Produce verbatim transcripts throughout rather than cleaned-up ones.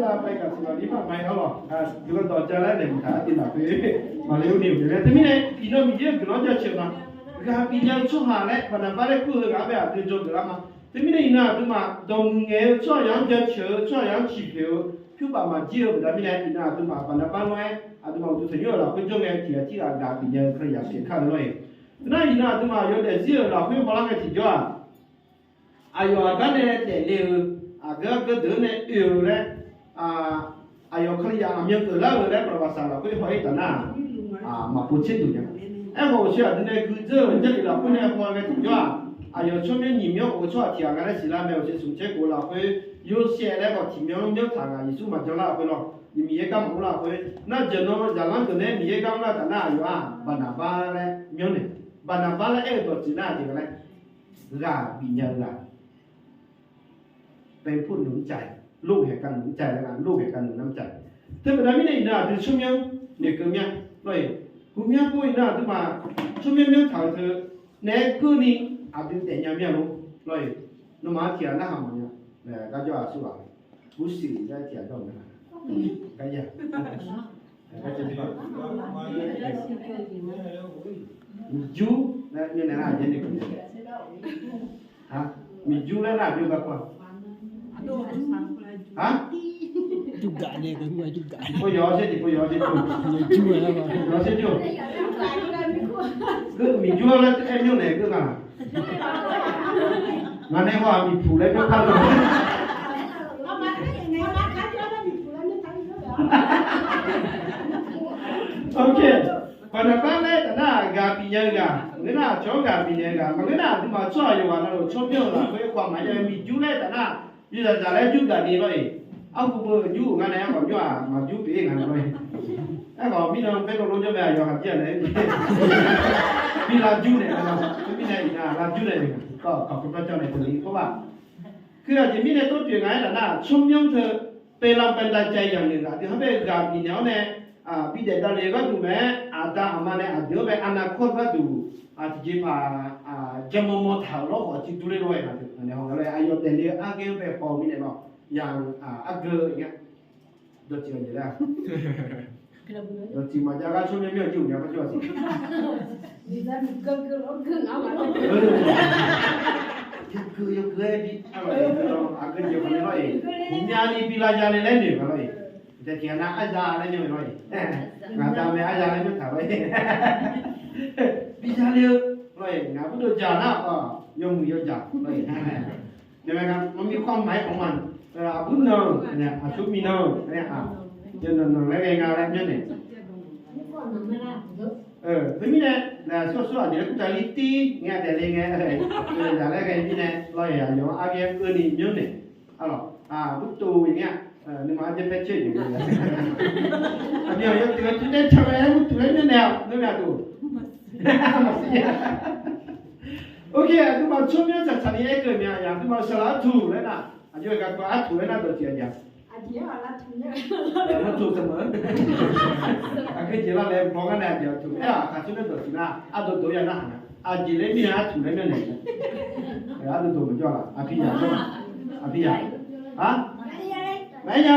Lavbae gaqsiq maqli maqmae-awr lawq, guiqlanq dawq ja laer naeq mqtaq-a tiq lafkhoer maqle-eu ni-euq mae. Teumirnae iqnan Miqyaer-euq guiqlanq jaceuq ma. Ghaq bifnya-eu tsawrhaq laer Baqnaqbar laer kur-eu ghaq-anr bae aqdui dzawgeuf lar ma. Teumirnae iqnan aqduimaf dawqmuiq ngaeq-eu tsawrhaqzaq-anr jaceuq-eu tsawrhaqzaq-anr ciqpoeq-eu pyur baf maqjir-eu baqda mirnae iqnan aqduimaf Baqnaqbar lof-aer aqduimaf uqduq tanqnymr-euq lafkhoer jawr ngae tiqghaq tirghaq ghaq bifnya-eu keuvle yaq pyeuf kar-eu lawr-eq. Nar iqnan aqduimaf yawdaef zir-euq lafkhoer hawlar ngae tiqjawr-aq, aqyawf aqgar nae daefle-eu, aqgeu aqgeu deuq-anr nae oe-eu laer, aqyawf keuvle yaq aqmyan geuflar-eu laer baqbaqsaq lafkhoer haw-ir taf nar, maqpov tser duq nya. Aerkhawf, awqshoe aqdui nae guidzeur-euq Jarlif lafkhoer nae haw ngae tiqjawr-aq, aqyawf tsawrmyanr nyiq myanr of-eu tsawrhaq tiq ghaq nga laer siqlar mae. Awqshoe smq tser khof lafkhoer Yorsaev laer khawf tiq myanr myanr taq ghaq Yeqsur maqjan lar lafkhoer lawr, Miqyaer gar maqmr lar lafkhoer nar, jeuqnan zaqlanr deuq nae Miqyaer gar mr lar taf nar, aqyawf-aq Baqnaqbar laer myanrnaeq. Baqnaqbar laer aer-eu dawqtsuif nar aqjeq nga laer, ghaq bifnya-eu ghaq เป็นผู้หนุนใจ โลกแห่งการหนุนใจ โลกแห่งการหนุนน้ำใจ Teubaqda mirnae iqnan aqdui tsawrmyanr noeqkeuv mir-a lawr-eq. Ghawqmyanr pov iqnan aqduimaf tsawrmyanr myanr taq-euq teu naeq-aer keuvni aqdui daefnya mir-a lor lawr-eq. Nawmaf-anr tiq ghaq narhaq mawf nya. Garjawr-aq surghaq, bursiq laer tiq ghaq jawr-eu mae. Garya Miqjur laer myanrnaeq nar aqjeq ni keuvni, Miqjur laer nar aqjox garkawv-a. Jurgaq nae, jurgaq. Pov yawq-awr sher tiq, pov yawq-awr sher tiq, yawq-awr sher tiq. Geu Miqjur laer aer myanrnaeq geur nga. Ngaq nae haw-aq Miqpuq laer myanr kar-eu. Ok. Baqnaqbar laer taf nar ghaq bifnya-eu ghaq, maqngeur nar aqcawq-anr ghaq bifnaeq-eu ghaq, maqngeur nar aqduimaf tsawrhaq yawqghaq navluf tsawrmyanr-euq lafkhoer khawf maqya-eu Miqjur laer taf nar, yawzaq zaq laer jurgaq ni lawr-eq. Arhu beu jur-euq nga nae aerkhawf jur-aq maqjur pyeuf-ir nga nae lawr-eq. Aerkhawf mirnan baer dawv lor jawr mae, aqyawf haqjir-a nae bi lavjur naeq-a, mirnae iqnan lavjur naeq-a, kawq kawq kawq jawr naeq teu ni kawr-aq. Keu aqjeq mirnae tawr pyeuf nga-aer taf nar, tsawrmyanr teu เป็นแรงบันดาลใจอย่างหนึ่ง aqdui-anr bae ghaq bifnaeq-awr nae, bidaef davlef-eu gharduq mae-aer, aqda aqma nae aqdui-anr bae arnav kawr-eu gharduq, tiqjeqpaq jamaw mawtaq-euq lawrkhawf tiqdur ler lor-aer, aqyawf daefle-eu arghaer-anr bae haw-eu mirnae lawr, yaq argeu nya. Dawqtsuif aqjeq laer-a, dawqtsuif maqjav gar tsawrmyanr myanr jir uqnya par jawr-a siq. Yawgeu yawgeu-aer bi, aqgeu jeq khawf ni lawr-eq, uqnya ni bi lavya le laer noeq nga lawr-eq. Tiqghaq tiqghaq nar arza laer myanr-eu lawr-eq. Ngaq da mae arza laer myanr taq lawr-eq. Bi za le-eu lawr-eq, ngaq bur dov jaq nar-aq, yawmuiq yawjaq lawr-eq. Maqmir khawr maqaer khawf ma, aqbur nan-euq, aqcawq miqnan-euq, yawqnan nan laer ghae nga laer myanrnaeq. Teumirnae, lafsawr sawr aqjeq laer kur taqli tir ngae daefle ngae, zaq laer ghae mirnae lawr-eq, aqyawf-anr arghaer keuvni myanrnaeq. Arlawq, aqbur tov-eu ngae-a, nuima arjaer paer caer-eu jeq, aqmyan yawtuif-eu tuv daer can-aer murtuif laer myanrnaeq-awq, ngar myav duq. Ok, aqduimaf tsawrmyanr tsaqtsaq ni aer keuv mya yaq, aqduimaf saqlaq artuq laer nar, aqjox-aer garkawv artuq laer nar dawqtsuif aqjeq-a. Mawrtuq taqmeuq-a. Aqgeu jeq lar laer baw gar nae aqjeq artuq aer-aq, aqkaq tsawrmyanr dawqtsuif nar ardawqdawq-aer ya narhaq nga. Aqjeq laer mirnae artuq laer myanrnaeq-a. Ardawqdawq maqjawr-a laf, aqpir yaq, aqpir yaq. Maqaer nya.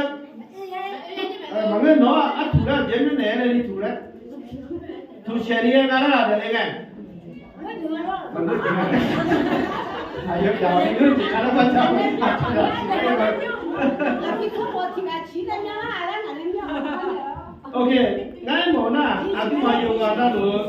Maqngeur nawq-aq artuq laer aqjeq myanrnaeq laer ni tuq laer. Tuq shaeq ni-aer nga lar-aq daefle ngae. Maqngeur jeq nga. Aqyawf yaq-awr ngeur jeq nga lar par jar. Ok, ngar aermawf-eu nar, aqduimaf yawqghaq navluf-eu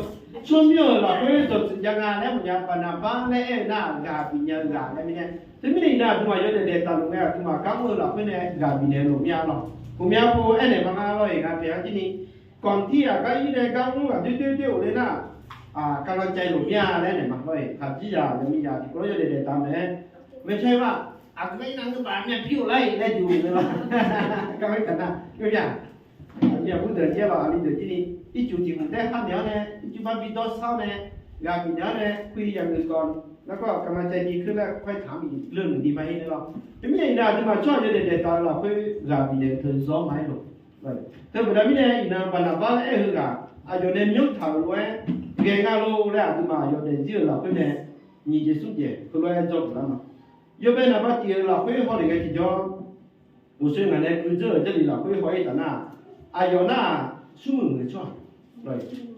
tsawrmyanr-euq lafkhoer dawqtsuif jav nga laer mawfnya. Baqnaqbar laer aer-eu nar-aq, ghaq bifnya-eu ghaq laer mirnae. Teumirnae iqnan aqduimaf yawdaef daef taqluf ngae, aqduimaf gar mr-eu lafkhoer nae ghaq bifnaeq-eu loq mir-a lawq. Ghawqmya pov-eu aernaeq ma nga lawr-eq, nga pyaeq-anr jir ni. Kawqnir aqgar ir nae gar mr-aq doer doer doer-euq ler nar, กำลังใจ loq mir-a laer naeq ma lawr-eq. Khaqjir yaq, yaqmiqzaq tiqkawv lawr yawdaef daef taq-eu mae. Maeqtsaev-aq, aqgeu ir nar ngeur baf myav pir-euq lar-iq laer juq-eu lar. Gar ir taq nar, yawmya. Aqyuif aqbur deuq jir-a lawq, aqli deuq jir ni, ircuf tiq hmq taer khar naeq-awr nae, ircuf bar bi dawr sar-awr nae, ghaq bifnaeq-awr nae, khoer yaq geuf kawv, แล้วก็กำลังใจดีขึ้น laer khoer taq-anr bi leunuiq ni ma-ir nae lawr. Teumirnae iqnan aqduimaf tsawrhaq yawdaef daef taq-eu lafkhoer ghaq bifnaeq-eu teu zawr ma-aer loq. Teubaqda mirnae iqnan Baqnaqbar laer aer-eu ghaq, aqyawf nae myanrtaq-euq lof-aer ghae nga lor laer aqduimaf yawdaef zir-euq lafkhoer nae nyiq jeq smr jeq heulof-aer dzawgeuf lar ma. Yawbae naqba tif-euq lafkhoer hawnaeq ngae tiqjawr, Boqsoe ngaq nae guidzeur-euq Jarlif lafkhoer haw-ir taf nar, aqyawf nar-aq, smrmuiq muiq-eu tsawrhaq,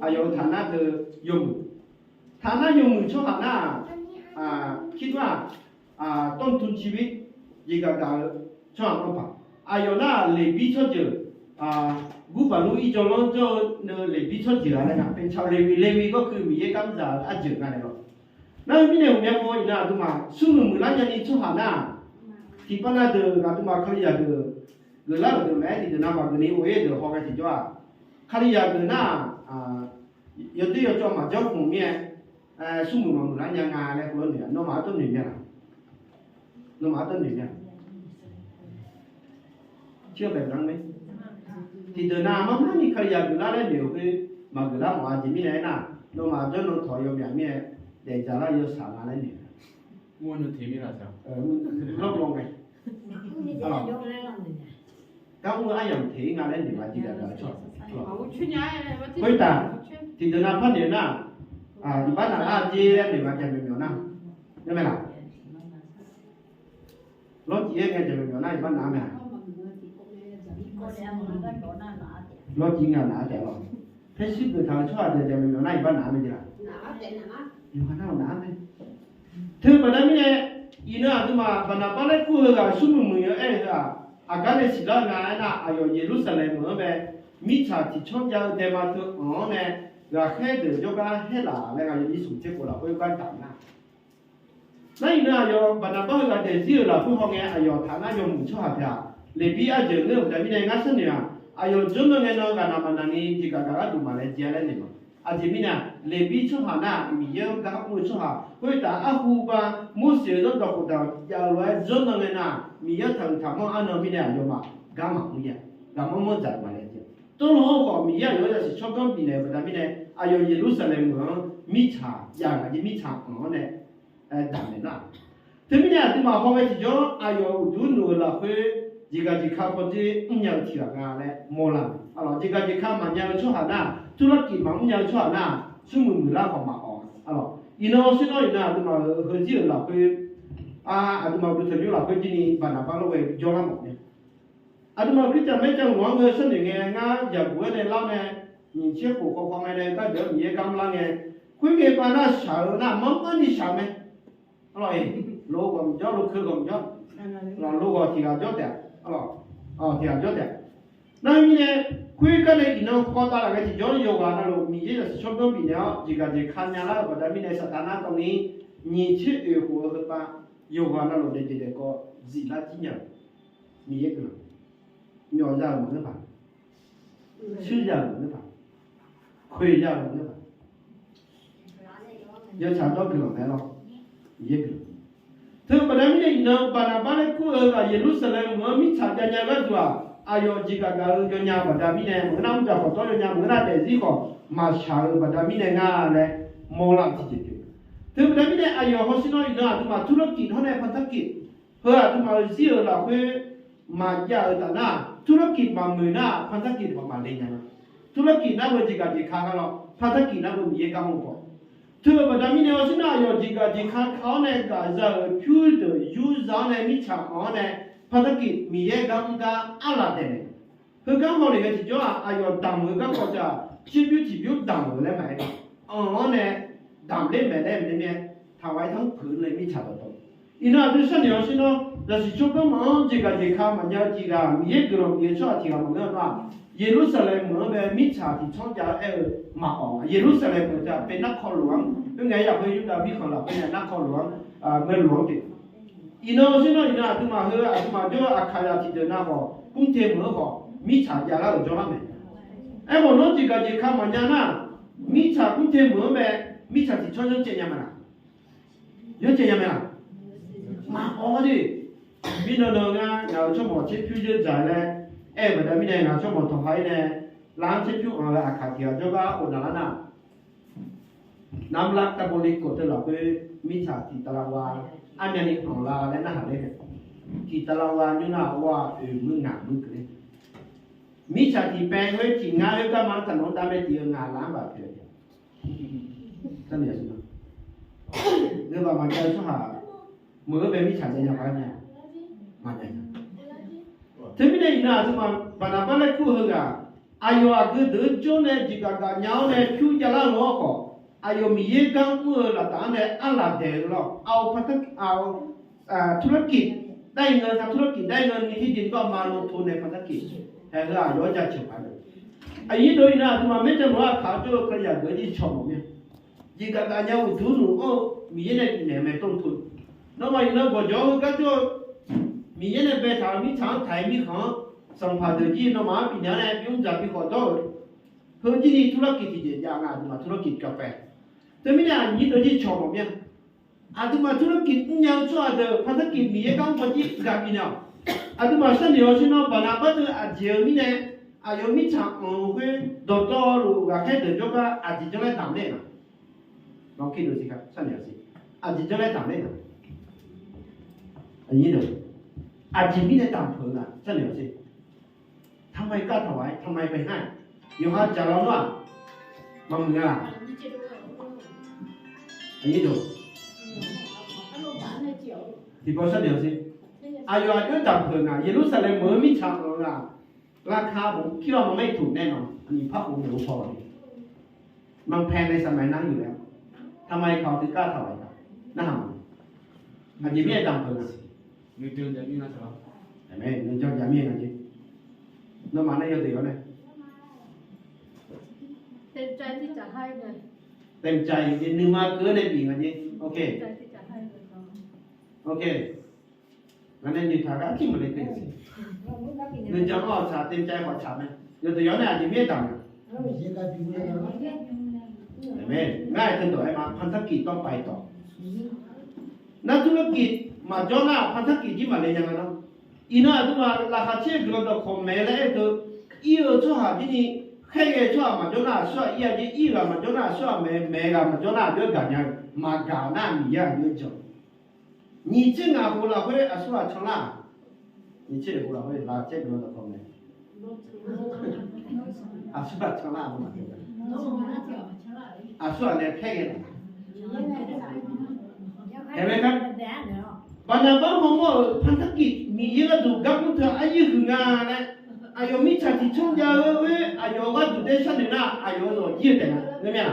aqyawf-euq taqnar teu yawmuiq, taqnar yawmuiq tsawrhaq nar-aq, tirtmr-aq, dawrtm cibi jeqgaq gaq-eu tsawrhaq-anr paq. Aqyawf nar-aq, Leqbir tsawrjeuq, gurfaqlur irjawr lanr jawr-eu neu Leqbir tsawrjeuq-a laer nga. Paqcawq Leqwi, Leqwi gawrkeuv Miqyaer garmr dzaq-eu arjeuq nga naeq lawq. Nar-eu mirnae ghawqmya paw iqnan aqduimaf smrmuiq muiqlar nyani tsawrhaq nar-aq, tiqpav nav deuq aqduimaf Kalizaq deuq geuflar-euq deuq mae-aer tiqdeuq navmaqgeuf ni of-ir deuq haw ghae tiqjawr-aq, Kalizaq deuq nar-aq, yawdoer yawcawv maqjanr khmq mir-aer, smrmuiq maqmuiqlar nya nga laer heulof noeq-a. Nawmaf-anr tawr noeq nya laq? Nawmaf-anr tawr noeq nya laq? Tiqdeuq nav marmar ni Kalizaq geuflar laer noeq-euq khoer maqgeuflar mawf-a. Aqjeq mirnae aernar, nawmaf janr nan tawq yawmyaq mir-aer daefdzaq lar yawshaq nga laer noeq-a. Lawrlawr ngae, gar mr-eu aryamq teq-ir nga laer noeq ma jeq gaq gaq-eu tsawrhaq. Khoertaf, tiqdeuq nav par noeq nar, iqbax naf lar-a jer laer noeq ma jaqmyawf myawf nar, yar mae laq? Lawrcif-aer ngae jaqmyawf myawf nar iqbax naf mae-a? Lawrcif ngae naf-a taef lawq. Paershir peuq taq-eu tsawrhaq deuq jaqmyawf myawf nar iqbax naf-a mae jeq laq? Yawqha nar-aq naf-a mae. Teubaqda mirnae, iqnan aqduimaf Baqnaqbar laer kur-eu ghaq smrmuiq muiq-eu aer-eu heu-aq, aqgar nae siqlar-eu nga aernar, aqyawf Yeqlursaqlaeq meuq-anr bae mirtsaq tiqcanr jav-eu daema teu anq-anr nae ghaqkhaer deuq jawrgar haer laf laer nga. Yawqnyir smq tser khof lafkhoer gar damq nar, nar iqnan aqyawf Baqnaqbar heughaq daefzir-euq lafkhoer hawngae, aqyawf taqnar yawmuiq tsawrhaq taef-aq, Leqbir arjeuq ngeur-eu baqda mirnae ngar sharnoeq-aq, aqyawf jawrnan ngae nan ghaqnaq maqnaq ni jeqgaq gaq gharduq maqlaejae laer noeq ma. Aqjeq mirnae-aq, Leqbir tsawrhaq nar-aq, Miqyaer-anr gar mr-eu tsawrhaq, khoertav arhu ba Morseq-euq zanrdawq khofdawq jav-eu lof-aer jawrnan ngae nan-aq, Miqyaer-anr taqhuiq taqmanr arnan mirnae aqyawfmaf gar maqmr ya, ghaqmanr manr dzaq-eu maqlaejae. Tawrlawr-anr khawf Miqyaer aqyawf-anr zaqsiq tsawrganr bifnaeq-euq baqda mirnae, aqyawf Yeqlursaqlaeq meuq-anr mirtsaq jav ngaq jeq mirtsaq anq-anr nae damq naeq nar. Teumirnae aqduimaf haw ghae tiqjawr aqyawf uqduq noeq-eu lafkhoer jeqgaq jeqka pawdzer mrnya-eu tiq ghaq nga laer mawrlar-euq. Aqlawq jeqgaq jeqka maqnya-eu tsawrhaq nar, turlarkif maqmr nya-eu tsawrhaq nar, smrmuiq muiqlar khawf maqawq. Aqlawq iqnan shir nawr iqnan aqduimaf-euq heuzir-euq lafkhoer, aqduimaf uqduq tanqnymr lafkhoer jirni Baqnaqbar lor ghae jawrlar mawf nya. Aqduimaf Khristaq maerjan luf-anr ghae sharnoeq ngae, ngar yaqguq-aer nae lar-awr nae, nyiq tser khof khawkhaw ngae nae gardeuq-anr Miqyaer gar mrlar ngae, khoerngae pav nar shaq-eu nar marmarni shaq-eu mae. Aqlawq-iq, lo ghawqmq jawr, lo keuv ghawqmq jawr, lo ghawq tiq ghaq jawr taef-a. Aqlawq, tiq ghaq jawr taef-a. Nar mirnae, khoergar nae iqnan kawv tavlaf ghae tiqjawr yawqghaq navluf Miqyaer zaqsiq tsawrganr bifnaeq-awr jeqgaq jeqka nyalar-euq baqda mirnae, saqtaq nar tawv ni nyiq tser oeq khof-eu heupar yawqghaq navluf daefjeq daefkawv ziflar jir nya-euq Miqyaer guiqlanq. Myawf za-euq maqngeur paq, shuir za-euq maqngeur paq, khoeq za-euq maqngeur paq, yawtsaq dawr guiqlanq mae lawr. Miqyaer guiqlanq. Teu baqda mirnae iqnan Baqnaqbar laer kur-eu ghaq Yeqlursaqlaeq meuq-anr mirtsaq jav nya gharduq-aq, aqyawf jeqgaq gaq-eu yawnya baqda mirnae, maqngeur nar mrjaq khawf dawr yawnya, maqngeur nar daefzir khawf maqshaq-eu baqda mirnae nga laer mawrlar-euq tiqjeq pyeuf. Teu baqda mirnae aqyawf hawsher nawr iqnan aqduimaf turlarkif hawr nae pantarkif, heu aqduimaf-euq zir-euq lafkhoer maqjav-euq taf nar, turlarkif maqmuiq nar pantarkif tiq ghaq maqle nya-a. Turlarkif nar-eu jeqgaq jeqka gar lawr, pantarkif nar-eu Miqyaer gar mr-eu paw. Teu-eu baqda mirnae hawsher nar aqyawf jeqgaq jeqka ka-awr nae gaq za-euq pyur deuq yur za-awr nae mirtsaq anq-awr nae pantarkif Miqyaer gar mr gar arlaf daef naeq. Heugar mawrle ghae tiqjawr-aq, aqyawf damq-eu garkawv teu-aq, tserbyur tiqbyur damq-euq laer maqaer, anq-awr nae damq ler maeq laer maqaer, taqghaq-aer tanr peuq-eu nae mirtsaq dawqtawv. Iqnan aqdui sharnoeq-awr shir nawr, zaqsiq tsawrganr meuq-anr jeqgaq jeqka maqnya-eu tiq ghaq, Miqyaer guiqlanq bif-eu tsawrhaq tiq ghaq maqngeur-a nar, Yeqlursaqlaeq meuq-anr bae mirtsaq tiqcanr jav-aer-eu maqawq-a. Yeqlursaqlaeq meuq teu-aq bae narkawv lof-anr, oernae yaqkhoer Yurdav mirkhanq lafkhoer nae narkawv lof-anr, ngae lof-anr pyeuf. Iqnan shir nawr iqnan aqduimaf heu aqduimaf jawr-eu Aqkaqzaq tiqdeuq nav khawf, kmr te meuq-anr khawf mirtsaq javlar-euq jawrlar mae. Aerkhawf nawr jeqgaq jeqka maqnya nar, mirtsaq kmr te meuq-anr mae, mirtsaq tiqcanr yawcaev nya ma laq? Yawcaev nya mae laq? Maqawq-a de. Mirnan nan ngar ngaq-euq tsawrmawq tserpyur zeur dzaq laer aer-eu baqda mirnae ngaq-euq tsawrmawq tawqha-ir nae, lav-anr tserpyur anq-eu Aqkaq tiq ghaq jawrgar of naq lar nar, Namlar Karbonli kof teu lafkhoer mirtsaq tiq taqlava armyavni anqla laer narhaq ler-a. Tiq taqlava nymr nar-aq, oeq muir ngaq muir keuvle. Mirtsaq tiq paev khoer tiq ngar khoergar ma-anr taqnawq-anr dav mae, tiq-eu ngaq laf-anr baf pyeuf-eu. Ngeur baf maqjav-eu tsawrhaq meuq-eu bae mirtsaq jav nya paq-aer nya. Maqjav nya. Teumirnae iqnan aqduimaf Baqnaqbar laer kur-eu heughaq, aqyawf aqgeu deuq-anr jawr nae jeqgaf gaf nya-awr nae pyur javlar-eu hawrkhawf, aqyawf Miqyaer gar mr-eu lafdaf-anr nae arlaq daeq-eu lawr, aqyawf paq-aer aqyawf ธุรกิจ daef-ir nga, ทำธุรกิจ daef-ir nga ni, tiqjeq-iq gar ma law to nae paq-aer taq-ir hae heu aqyawf-anr jaceuq paq-aer. Aqnyir deuq iqnan aqduimaf maerjamq-anr aqkaq-anr jawr-eu Kalizaq deuq-anr jir cawq mawf mir-a. Jeqgaf gaf nya uqduq luf-anr-eu Miqyaer nae bifnaeq mae tov-eu. Nawmaf iqnan gawqjawq-anr heugar jawr-eu Miqyaer nae baetaq-euq mirtsaq-anr taq-iq mirkhanq-anr, sanqpaq deuq jir nawmaf-anr bifnaeq-awr nae bimr dzaq bi khawf dawr-euq. Heu jir ni ธุรกิจ tiqjeq jav nga, aqduimaf ธุรกิจ kavpae. Teumirnae aqnyir deuq jir cawq mawf mir-a. Aqduimaf ธุรกิจ mrnya-eu tsawrhaq deuq paq-aer taq-ir Miqyaer gar mr kawv jir gaq bifnaeq-awq. Aqduimaf sharnoeq-awr sher nar, Baqnaqbar deuq aqjeq-eu mirnae aqyawf mirtsaq anq-eu khoer dawqtawvluf ghaqkhaer deuq jawrgar aqjeq janr laer damq ler-a. Aqjeq janr laer damq ler-a. Aqjeq mirnae damq peuq-eu nga sharnoeq-awr sher. ทำไมกล้าถวาย ทำไมไปให้ yawqha dzaqlar nar-aq, maqmuiq-a. Tiqpov sharnoeq-awr sher. Aqyawf aqjox damq peuq nga, Yeqlursaqlaeq meuq-eu mirtsaq-anr ghaq, lavka bof kir-awr maqmaer tuq nae nawq nyiq par khof naeq-eu paw ni, manqpae nae saqmaiq nar yuf laer, ทำไมเขาถึงกล้าถวาย narhaq ma. Aqjeq mirnae damq peuq nga. Nuijan jaq mir-a nga jeq. Nawmaf nae yawdeuq-awr nae เต็มใจที่จะให้ nuima keuv-awr nae bif nga jeq. Ngaq nae noeqtaq gar aqjir maqle keuv-a. Nuijan-anr hawtsaq เต็มใจ hawtsaq mae. Yawdeuq yawr nae aqjeq mirnae damq nga. Ngar-aq teudawq-aer ma, paq-aer taq-ir dawq. Nar ธุรกิจ maqjawr nar-aq, paq-aer taq-ir jir maqle nya nga nar. Iqnan aqduimaf laqkhaq caer-eu guiqlanq dawqkawq maeq-eu laer aer-eu teu, ir-eu tsawrhaq jir ni, khaerghae-eu tsawrhaq maqjawr nar-aq, aqsurghaq ir-a jeq, ir ghaq maqjawr nar-aq, aqsurghaq maeq-eu, maeq ghaq maqjawr nar-aq, aqjox-aer gaq nya-eu, maqgaq nar-aq, Miqyaer aqjox-aer jan. Nyiq tser ngaq khof lafkhoer aqsurghaq canlar-aq, nyiq tser khof lafkhoer laqkhaq caer guiqlanq dawqkawq maeq, aqsurghaq canlar-aq, aqsurghaq nae khaerghae-a. Baqnaqbar hawmawr-euq paq-aer taq-ir Miqyaer gharduq gar mr teu aryir huiq nga laer, aqyawf mirtsaq tiqtsanr jav-eu khoer aqyawf gharduq taef sharnoeq nar, aqyawf-eu zawqjir-eu taef nga, ngeur mir-a.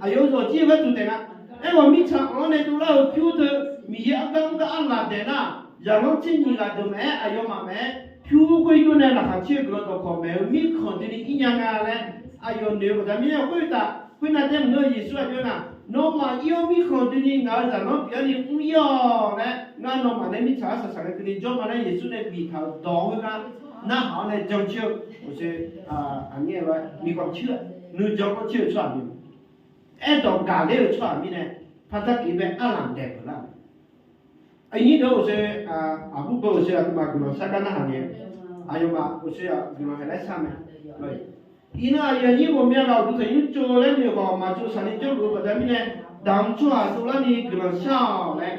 Aqyawf-eu zawqjir-eu gharduq taef nga. Aerkhawf mirtsaq-anr nae dovlar-eu pyur teu Miqyaer argar mr gar arlaq daeq nar, zaqlanr tser nyiq ghaq deuq maqaer, aqyawfmaf maqaer, pyur khoer yur nae laqkhaq caer-eu guiqlanq dawqkawq maeq-eu mirkhanq dui ni ir nya nga laer, aqyawf noeq-eu baqda mirnae khoertav khoernav taef maqngeur-eu Yeqsur aqjox-aer nar, nawmaf ir-awr mirkhanq dui ni ngaq-euq zaqlanr pyeuf-awr ni mr ir-awq laer, ngar nawmaf nae mirtsaq-anr saqsaq ghae keuvni jawr ma laer Yeqsur nae biftaq-euq dawq-anr khoergar narhaq-awr nae jancoer-eu, aqnyir-a, nuijan kawr coer-eu tsawrhaq mirnae, aerdawq gaqler-euq tsawrhaq mirnae, paq-aer taq-ir bae arlaq daeq peuq lar-euq. Aqnyir deuq-awr uqshoe, aqbur beu uqshoe aqduimaf guiqlanq shar gar narhaq ngae, aqyawfmaf uqshoe-aq guiqlanq haeq laer shar mae. Iqnan aqyuif aqnyir ghawqmya ghaq uqduq tanqnymr tsov laer noeq khawf maqtsov saqni jawrluf-eu baqda mirnae, damq tsawrhaq dovlar ni guiqlanq shar-awq laer,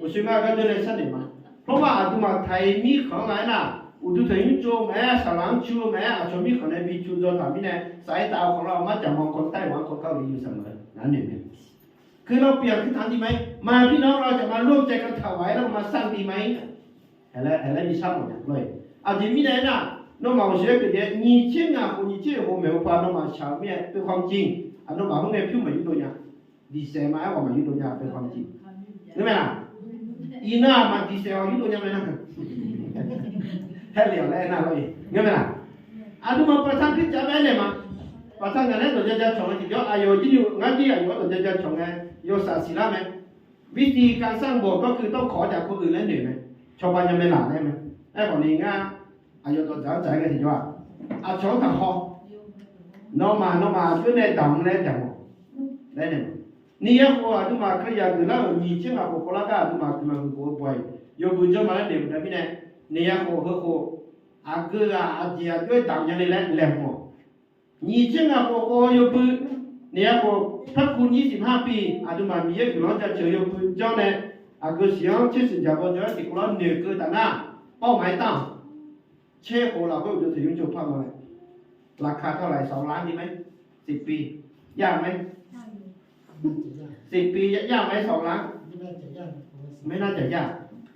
uqshoe ngar gardeuv nae sharnoeq ma. Hawr ma aqduimaf taq-ir mirkhanq-anr gaq-aer nar, uqduq tanqnymr tsov maqaer, saqlaq-anr cu-eu maqaer, aqcawq mirkhanq nae bi cu dzaw taq mirnae, saf-aer taf-eu khanqlar-awr marjaq ma kawv taer-awq-anr kawv taer-awq ni yuf saq maqaer, ngar noeq mae. Keuv lar pyeuf-aq kuirtaq-anr di ma-ir, maqpir nar-awr lar caf ma lor caev kantaq ghaq-aer nar ma sar-eu di ma-ir. Haeq laer bi shar mawf nya lor-eq. Aqjeq mirnae aernar, nawmaf uqshoe-aer pyeuf jae nyiq tser ngaq khof nyiq tser khof maeq-eu pa nawmaf shaq-eu mirnae เป็นความจริง. Nawmaf khoerngae pyur maqyurdov nya. Diqsaef ma-aer ghawq maqyurdov nya เป็นความจริง. Ngeur mae-aq, iqnan-aq maqdiqsaef-awq yurdov nya mae nar. Haerle-awq laer aernar lor-eq, ngeur mae-aq. Aqduimaf paqtaq kir caf bae-aer naeq ma. Paqtaq ngaq nae dawq ja ja cawq ngae tiqjawr aqyawf jir ni ngar jir aqyawf-anr dawq ja ja cawq ngae, yawshaf siqlar mae. วิธีการสร้างโบสถ์ก็คือต้องขอจากคนอื่น laer noeq mae. Cawba nya mae laf laer mae. Aerkhawf ni ngar aqyawf dawqdzaq-anr dzaq-aer ngae tiqjawr-aq, aqcawq-anr taqhaw. Nawmaf nawmaf aqjox nae damq laer damq-awq laer naeq ma. Ni ya khof aqduimaf Kalizaq geuflar-euq nyiq tser ngaq khof khawvlar gar aqduimaf guiqlanq huiq khof-eu bawq-iq yawbui janr ma laer noeq baqda mirnae, ni ya khof heu khof aqgeu ghaq aqjeq aqjox-aer damq nya ni laer laeqhmq-awq. Nyiq tser ngaq khof khawf-eu yawbui, ni ya khof พระคุณ nyir siq mar bi aqduimaf Miqyaer guiqlanq-anr jaceuq-eu yawbui janr nae, aqgeu siq-anr tser siq jaq baw jawr-aer tiqkawv lar noeqkeuv taf nar, pawr maqaer tar-awq. Tser khof lafkhoer uqduq tanqnymr tsov par ma laer, laqkaq tawlaq-iq sawq lar ni ma-ir, siqpi yar ma-ir, siqpi yar ma-ir sawq lar. Maernar jaqyar,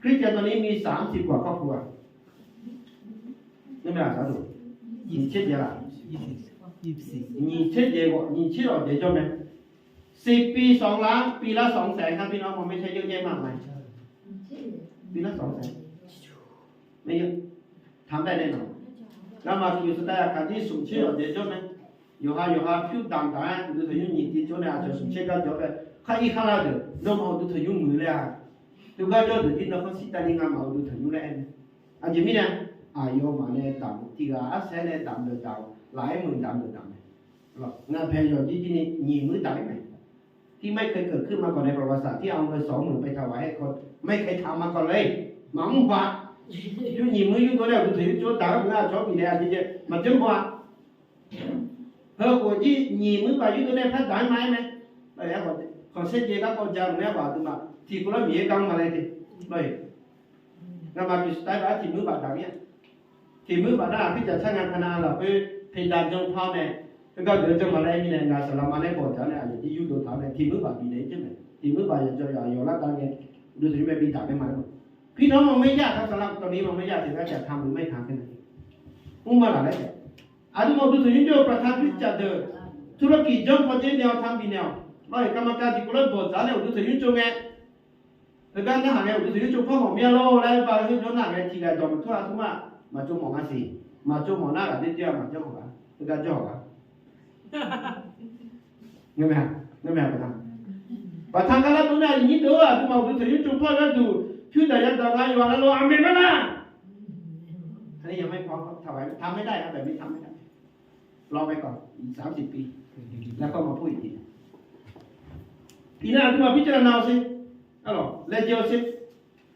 Christian dawq ni mi saq-anr tiqkawv-aq kawr pu-aq. Nyiq tser jaev-aq, nyiq tser jaev-awq, nyiq tser-awq jaev jawr mae. สิบปี สองล้าน ปีละ สองแสน ครับพี่น้อง มันไม่ใช่เยอะแยะมากมาย ปีละ สองแสน ไม่เยอะ ทำได้แน่นอน Ngamaf Kyiq Saqdaq aqkaq jir smq tser-awq jaev jawr mae. Yawqha yawqha pyur damq damq-aer uqduq tanqnymr nyiq tiv jawr nae aqcawq smq tser gar jawr bae, khar ir khar lar deuq nawmaf uqduq tanqnymr muiq laer-aq, teugar jawr deuq jir nawr khanr shir tavni ngamaf uqduq tanqnymr laer aer mae. Aqjeq mirnae, aqyawfmaf nae damq tiq ghaq arsaer nae damq deuq damq-awq, laf-aer muiq damq deuq damq mae. Ngar pae yawqjir jir ni nyiq muir damq-ir mae. ที่ไม่เคยเกิดขึ้นมาก่อนในประวัติศาสตร์ ที่เอาเงินสองหมื่นไปถวายให้คนไม่เคยทำมาก่อนเลย maqmr ba. Yur nyiq muir yurdov nae uqduq tanqnymr jawr damq-aer maqngeur-aq, cawq bif naeq-a jeq jeq maqjanr ba. Heukhof jir nyiq muir baf yurdov nae par damq-aer ma-aer mae. Khanqsaer jeq garkawv ja maqngeur-aq, aqduimaf tiqkawv lar Miqyaer gar mr ma laer te. Ngamaf Kyiq Saqdaq bar tiq muir baf damq mir-a. Tiq muir baf nar-aq, pirjaq car nga paq nav lafkhoer peqdaq jan par-awr nae, heugar deuq-eu jan ma laer mirnae, ngaq saqlaq ma laer bawqdzaq-awr nae aqyawf jir yurdov taq-awr nae tiq muir baf bifnaeq-ir jir mae. Tiq muir baf yawqjawr yawq aqyawf lar dav ngae, uqduq tanqnymr bae bi damq mae ma laer ma. พี่น้องมองไม่ยากครับ สำหรับตอนนี้มองไม่ยาก ถึงแม้จะทำหรือไม่ทำแค่นั้นเอง Mrma laf laer taef. Aqduimaf uqduq tanqnymr jawr-eu ประธานคริสตจักร deuq, ธุรกิจ janr paw dzer naeq-awr ทำ bifnaeq-awq. Lawr-iq garma gar tiqkawv lar bawqdzaq-awr nae uqduq tanqnymr tsov ngae, heugar narhaq ngae uqduq tanqnymr tsov par mawf mir-a lor laer bar heu jawr nar ngae tiqghaq dawq maqtur-a tmr-aq, maqtsov mawf nga siq. Maqtsov mawf nar ghaq doer doer-a maqjanr hawq gar, heugar janr hawq gar. Ngeur mae, ngeur mae, baqtaq. Baqtaq gar lar dov nar aqyuif nyir deuq-or, aqduimaf uqduq tanqnymr tsov par gharduq pyur daq ya daq nga yawqha navluf aqmeq mar nar. ทำไม่ได้ครับ แบบนี้ทำไม่ได้ รอไปก่อน อีกสามสิบปี แล้วก็มาพูดอีกที Iqnan aqduimaf พิจารณา ser, laejae-awr ser.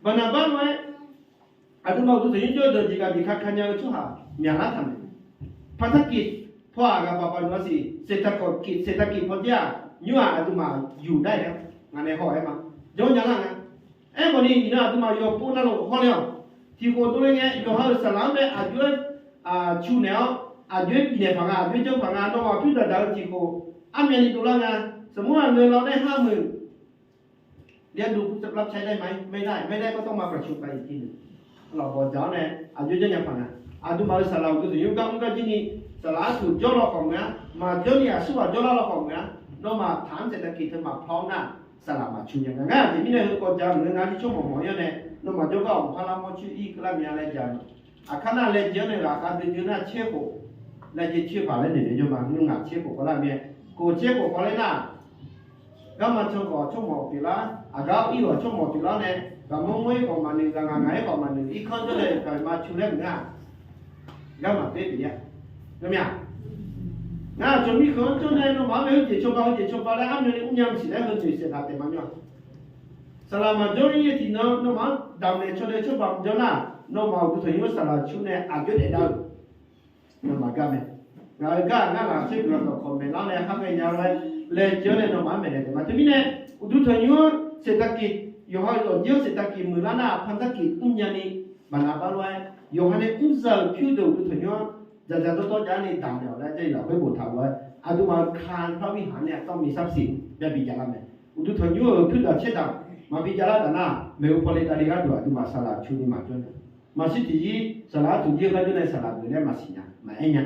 Baqnaqbar lof-aer aqduimaf uqduq tanqnymr jawr-eu deuq jeqgaq jeq kakanya-eu tsawrhaq myaqlar taq mae. ภารกิจ paw-aq ghaq baq baq luf-a siq, เศรษฐกิจ เศรษฐกิจ paw dzer-aq, nymr-aq aqduimaf yuq dar-aer ngaq nae haw-aer ma, jawr nya lar nga. Aerkhawf ni iqnan aqduimaf yawqpov navluf hawle-awq. Tiqkhof dovle ngae yawqha-euq saqlaq-anr nae aqjox-aer cu naeq-awr, aqjox-aer bifnaeq paq nga, aqjox-aer janr paq nga, nawmaf pyur daq daq-eu tiqkhof armyavni dovlar nga. สมมุติว่า เงินเราได้ห้าหมื่น เลี้ยงดูผู้รับใช้ได้ไหม ไม่ได้ ไม่ได้ก็ต้องมาประชุมกันอีกทีหนึ่ง lawq bawqdzaq-awr nae aqjox janr nya paq nga. Aqduimaf-euq saqlaq uqduq tanqnymr gar mr gar jir ni, saqlaq artuq jawr law khawf meuq-a, maqjanr ni aqsurghaq jawrlar law khawf meuq-a, nawmaf taq-anr เศรษฐกิจ teu maqpaw nar, saqlaq maqcu nya nga. Ngar aqjeq mirnae heu kawv ja meuq-eu ngar jir tsawrmawq mawq-ir-awr nae, nawmaf jawrgar-awq maqpar lar mawr coer-ir keuvlar mya laejae-a. Aqkar nar laejae-awr nae ghaqkhav dui dui nar tser khof, laejae coer paq laer noeq naeq jawr ma, nymr ngaq tser khof kawv lar mya, kof tser khof kawv ler nar, garma can khawf tsawrmawq pyeuflar, aqgar ir khawf tsawrmawq pyeuflar nae, ghaqmawr mawr-ir khawf maqnoeq, ghaqngaq ngaq-ir khawf maqnoeq, irkanr jawr nae gaqma cu laer meuq nar, garma pyeuf pyeuf-a. Ngar aqcawq mirkhanq-anr jawr nae nawmaf-anr mae heujeq cawba heujeq cawba laer armyavni mrnya maqsiq laer heujeq saeqtaq taef maqmyawr-a. Saqlaq maqjawr-ir-eu tiqnan nawmaf-anr damqnaeq caw nae tsawrhaq maqjawr nar, nawmaf uqduq tanqnymr-anr saqlaq cur nae aqjox daef dar-eu nawmaf gar mae. Ngaq-euq gar ngar laf tser guiqlanq dawqkawq maeqlar nae khar ghae nya lof-aer laejae-awr nae nawmaf-anr maeqnaeq taef ma. Teumirnae uqduq tanqnymr-anr เศรษฐกิจ, yawqha-euq yawqjir-anr เศรษฐกิจ muiqlar nar-aq พันธกิจ mrnya ni, baqnaqbar lof-aer yawqha nae mrzaq-euq pyur deuq uqduq tanqnymr-anr dzaqdzaq dawrdawr jav-aer ni damqnaeq-awq laer jarlif lafkhoer boftaq lof-aer, aqduimaf-euq คลังพระวิหาร ne aqdawr miqsar siq byabi javlar mae. Uqduq tanqnymr-euq pyur daq caer daq maqbi javlar taf nar, maeqhu paw le davle gharduq aqduimaf saqlaq cu ni maqjawr nya. Maqshir tiqzir saqlaq artuq jir-eu gar jawr nae saqlaq geuf laer maqsiq nya maqaer nya.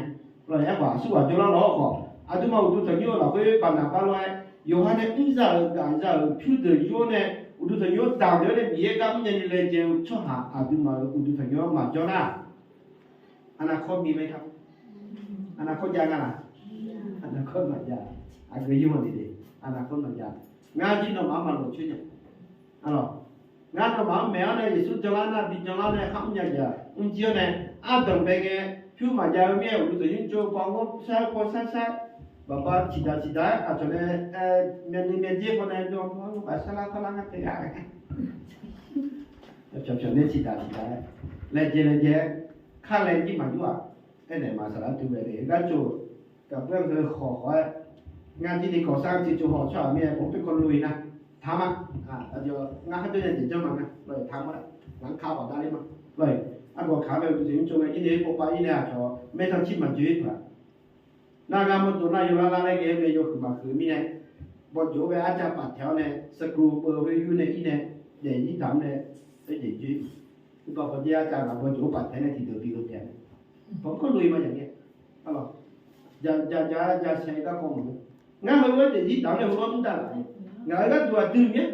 Aerkhawf aqsurghaq jawrlar lawr khawf, aqduimaf uqduq tanqnymr-eu lafkhoer baqnaqbar lof-aer, yawqha nae mrzaq-euq gaqza-euq pyur deuq yur-awr nae, uqduq tanqnymr-anr damqnaeq-awr nae Miqyaer gar mrnya ni laejae-eu tsawrhaq aqduimaf-euq uqduq tanqnymr-anr maqjawr nar, aqnaqkawr mir mae ka. Aqnaqkawr jav nga laq? Aqnaqkawr maqjav. Aqgeu yur-a ni de. Aqnaqkawr maqjav. Ngar jir nawmaf-anr maqloq coer nya. Ngar nawmaf-anr maeq-awr nae Yeqsur janlar nar bi janlar nae khar mrnya jaq mrjir-awr nae, ardanq bae ngae pyur maqjav-eu mir-aer uqduq tanqnymr jawr-eu paw-anr sar paw sar sar, baqba ciqdaq ciqdaq-aer aqcawq nae myavnuiv myavdzer paw nae jawr-awr baf sar lar kar lar ngar tae-a. Pyawq pyawq nae ciqdaq ciqdaq-aer laejae laejae-aer kar lae jir maqjur-aq. Aernaeq maq saqlaq artuq bae-eu gar cawq, gaqbur-aer heu khawq khawq-aer, ngar jir ni kawqsar tiqcawq hawq tsawrhaq mir-aer khawf-anr pirkawv loq-ir nar, taq ma. Ngar kharjawr nae jeq janr ma nga lawr-iq taq ma. Ngaq-anr ka baqda ler ma lawr-iq. Argawq kaq-anr bae uqduq tanqnymr tsov ngae jir nae-aer pov pav-ir nae aqcawq maertan cir maqjoe-ir paq. Nar gar mawrdo nar yawlar lar laer ghae-aer mae yawhuiq maqhuiq mirnae, bawjof-aer bae arcav paf taeq-awr nae, saqkov beu khoer yur nae ir nae, daef-ir damq nae, aerjaeq joer. Urbaq pawdzer arcav ghaq bawjof-aer paf taeq nae tiqdeuq bi-eu taef-a. Bawq kawrlof-iq ma yaq ngae. Arlawq, ja ja ja ja shaq-ir garkawv maqngeur. Ngar heulof-aer daefzir damq nae heulof-aer mr dav laf-a. Ngaq-euq gharduq aqdui mir-a.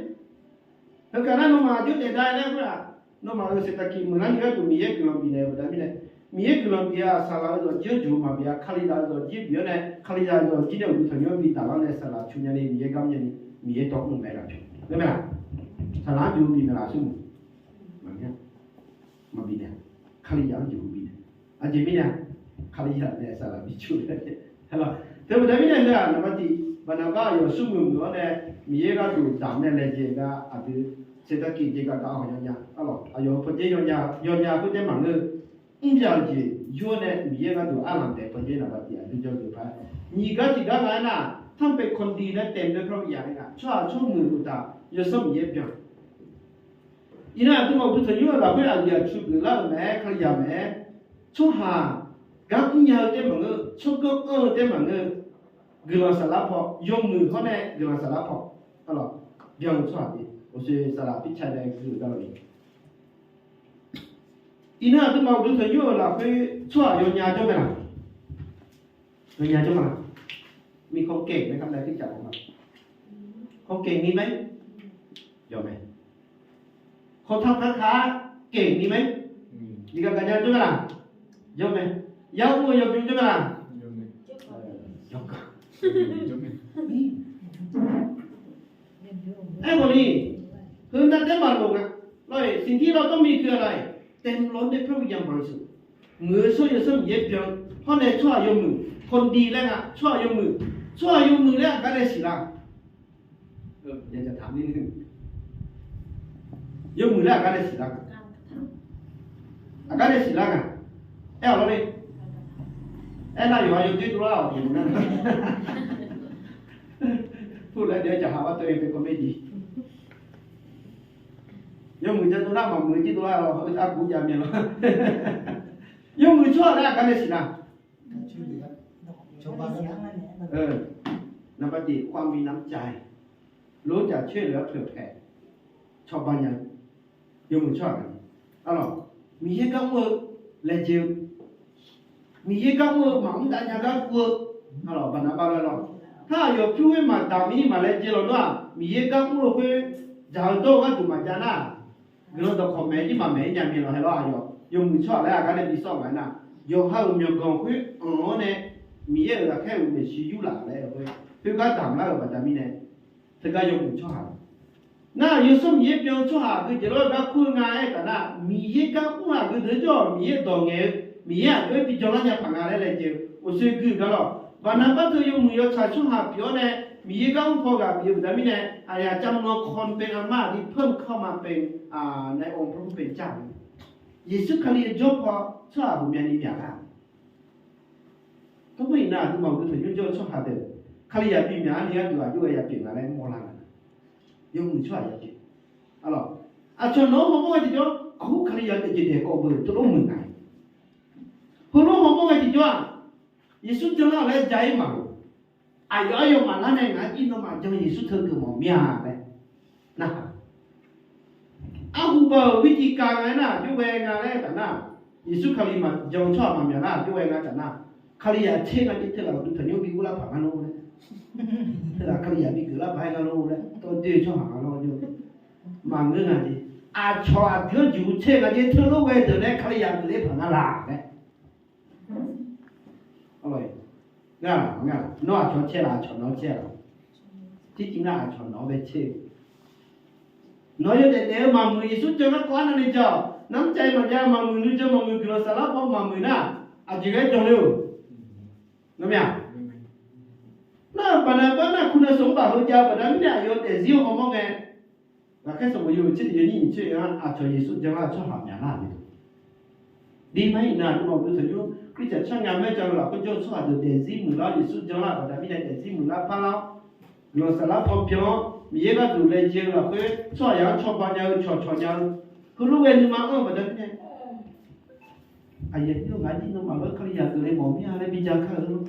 Heukaq nar nawmaf aqjox daef dav-aer laer khoer-aq, nawmaf-euq saeqtaqkiq meuq lar ni gharduq Miqyaer guiqlanq bifnaeq-eu baqda mirnae, Miqyaer guiqlanq bif-a, saqlaq-euq zawqjir-anr juq-eu maqbif-a, Kalizaq-euq zawqjir bif-awr nae Kalizaq-euq zawqjir nae uqduq tanqnymr bi daq lar nae saqlaq cu nya ni Miqyaer gar mr nya ni Miqyaer dawq mr mae laf pyeuf. Ngar mae-aq, saqlaq-anr juq-eu bif mae laf sar mq Maqbif nae, Kalizaq-anr jeq bif nae, aqjeq mirnae, Kalizaq nae saqlaq bi cu-eu. Teu baqda mirnae heu-aq, naqba tiq, Baqnaqbar aqyawf smrmuiq muiq-awr nae, Miqyaer gharduq damq nae laejae gar aqdui, saeqtaqkiq jeq gaq gaq-awq yawnya. Arlawq, aqyawf-euq pawdzer yawnya, yawnya khoertae maqngeur. Mrbyaq-eu jeq yur-awr nae Miqyaer gharduq arlaq daef pawdzer naqba tiq aqdui jawrgeuf par. Nyiq gar tiq gar nga aernar, tanrpe kawndi laer taef-aer par yaq nae nga. Tsawrhaq tsawrmuiq uqtaf, yawsanr Miqyaer byan. Iqnan aqduimaf uqduq tanqnymr-eu lafkhoer aqyuif aqtsu geuflar-euq mae-aer Kalizaq mae-aer, tsawrhaq gar mrnya-eu tae maqngeur, tsawrganr anr-eu tae maqngeur, guiqlanq saflar paw, yawmuiq hawr nae guiqlanq saflar paw, arlawq, byan-eu tsawrhaq pyeuf, uqshoe saqlaq pircae nae gui-eu gar lawr-eu. Iqnan aqduimaf uqduq tanqnymr-euq lafkhoer tsawrhaq yawnya jawr mae laq? Yawnya jawr ma laq? Miqkawq kaeq mae, kamdav tircaf ma. Kawq kaeq ni mae? Yawmae. Kawq taq taq kaq kaeq ni mae? Iqgaq gaqnya jawr mae laq? Yawmae. Yar mr-eu yawbymr jawr mae laq? Yawkaq. Aerkhawf ni, heu nav taef maqloq nga. Lawr-iq, สิ่งที่เราต้องมีคืออะไร? เต็มล้นด้วยพระวิญญาณบริสุทธิ์ Muiq-eu shawr-eu yawsanr Miqyaer byan-eu, hawr nae tsawrhaq yawmuiq, kawndi laer nga, tsawrhaq yawmuiq, tsawrhaq yawmuiq laer aqgar nae siqlar? Yawmuiq laer aqgar nae siqlar nga? Aqgar nae siqlar nga? Aer-awq lawr ni. Aernar yawqha yawdoer dovlar-awq, yawmuiq nar. Pur laer daef-aer jaqha-awr teu-eu comedy. Yawmuiq ja dovlar maqmuiq jir dovlar-awq, heu arkuv jav myav lawr. Yawmuiq tsawrhaq laer aqgar nae siqlar? Naqba tiq ความมีน้ำใจ Lof-aer jaq coer-eu-aer pyeuf paeq cawba nya-eu yawmuiq tsawrhaq mae. Arlawq, Miqyaer gar mr-eu laejae-eu, Miqyaer gar mr-eu maqmr dav nya gar guv-eu, arlawq, Baqnaqbar laer lawr. Tar aqyawf pyur-aer maqdaq mir ni maqlaejae lawq nar-aq, Miqyaer gar mr-eu khoer dzaq-eu dawr-eu gharduq maqjav nar-aq, guiqlanq dawqkawq maeq-aer jir maqmaeq-aer nya myav lawq. Hae lawr, aqyawf yawmuiq tsawrhaq laer aqgar nae bi sawr-eu nga aernar, yawqha-euq myawqganq khoer anq-awr nae Miqyaer-euq ghaqkhaer-euq maeqshi yurlaf laer-eu khoer, khoergar damq lar-euq baqda mirnae, teugar yawmuiq tsawrhaq Nar-aq, yawsanr Miqyaer byan-eu tsawrhaq aqgeu jeq lof-aer gar kur-eu nga aer taf nar, Miqyaer gar mr-eu aqgeu deuq-anr jawr-awq, Miqyaer dawq ngaeq-eu, Miqyaer aqjox-aer bi janlar nya paq nga laer laejae-eu uqshoe gui-eu gar lawq. Baqnaqbar teu yawmuiq yawtsaq tsawrhaq pyeuf-awr nae, Miqyaer gar mr paw ghaq pyeuf-eu baqda mirnae, aqyawf จำนวนคนเป็นอันมาก ที่เพิ่มเข้ามาเป็น ในองค์พระผู้เป็นเจ้า Yeqsur Kali-eu jawr paw tsawrhaq ghawqmyani myaq lar Tawrmawr iqnan aqduimaf uqduq tanqnymr jawr-eu tsawrhaq deuq, Kalizaq bimyaq-anr ni gharduq aqjox-aer ya pyeuf nga laer mawrlar nga. Yawmuiq tsawrhaq ya pyeuf. Arlawq, aqcawq nawq-anr hawmawr ghae tiqjawr, aqhur Kalizaq-eu taef jeq daeq kawv beu teulof muiq nga. Heulof hawmawr ghae tiqjawr-aq, Yeqsur janlar-awq laer ja-ir maqloq. Aqyawf aqyawf maqlar nae ngaq-anr jir nawmaf jan Yeqsur teugeuf mawf mir-a laer narhaq. Arhu baw-euq วิธีการ nga aernar, aqjox ghae nga laer taf nar, Yeqsur Kali maqjan-eu tsawrhaq maqmyaq nar, aqjox ghae nga taf nar, Kalizaq tser nga jeq teughaq uqduq tanqnymr bi urlar paq ngar lor laer, teughaq Kalizaq bi geuflar paq-aer ngar lor laer tawv doe-eu tsawrhaq nga lor. Maqngeur nga jeq. Aqcawq aqdui-anr jeqhu tser nga jeq teulof ghae deuq nae Kalizaq geufler paq ngar laq laer Nawr aqcawq caer laf, aqcawq nawq-anr caer laf. Tircif nar aqcawq nawq-anr bae caer-eu. Nawq yawdaef daef-eu maqmuiq Yeqsur jan garkawv arnavni jan-awq. Namr cav-ir maqjav maqmuiq nuijan maqmuiq guiqlanq saflar paw maqmuiq nar, aqjeq ghae janle-euq. Nawr mya, nar-euq baqnaqbar nar kunasanq-anr baq heu jav-eu baqda mirnae aqyawf daefzir-eu hawmawr ngae, ghaqkhaer sanqbof yawhuiq tser tiq yawnyir nyiq tser-anr aqcawq Yeqsur jan lar-eu tsawrhaq mya lar-euq mae. Dirmar iqnan aqduimaf uqduq tanqnymr Kalizaq tsawrhaq nya maer jan-eu lafkhoer jawr-eu tsawrhaq deuq daefzir muiqlar-awr Yeqsur jan lar-euq baqda mirnae daefzir muiqlar parlar-awr, guiqlanq saflar paw byan-awr Miqyaer gharduq laejae-eu lafkhoer tsawrhaq yaq-anr cawba nya-eu cawqcawq nya-eu, heulof ghae nuima anr-eu baqda mirnae, aqyuif aqnyir-eu ngaq jir nawmaf lof-aer Kalizaq geufle mawf mir-a laer bi ja kar-eu lor.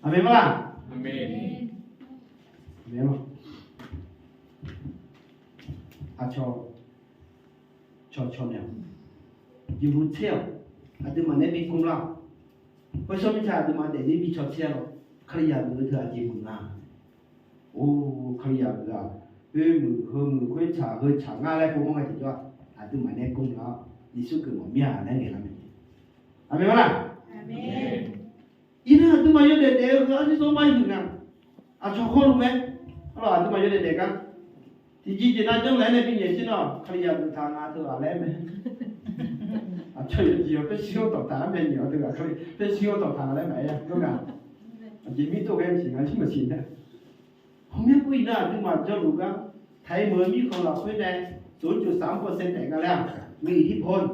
Aqmeq ma laq? Aqcawq cawqcawq naeq-awq. Jeqhu tser-awq. Aqduimaf nae bi gmlar-awq. Khoer shawr mirtsaq aqduimaf daefzir bi cawtser-a lawr. Kalizaq geuf-eu teu aqjeq muiq nga. Or, Kalizaq geuf-aq, khoer muiq heu muiq khoer tsaq heu tsaq ngar laer povmawr ngae tiqjawr-aq, aqduimaf nae gmq lar-awr Yeqsur geuf mawf mir-a laer ngaeqlar mae. Aqmeq ma laq? Iqnan aqduimaf yawdaef daef-eu heu arsiq sawr mar yuq nga. Aqcawq hawluf mae. Arlawq aqduimaf yawdaef daef gar tiqjeq jeq nav janrnaeq-aer nae binyaeq shir nar-awq, Kalizaq geuf taq nga teughaq laer mae. Aqcawq yawqjeq yawq paer shir-anr dawqtaq-aer mae nyiq-awr teughaq Kali paer shir-anr dawqtaq nga laer maqaer-a. Aqjeq mirtov ghae maqsiq nga jir maqsiq nar. Hawmyanr pov iqnan aqduimaf janrluf gar taq-ir meuq-eu mirkhanq lafkhoer nae tsoq-anr tsoq saf-anr pawsae taef nga laer-aq, meuq iqdir paw-anr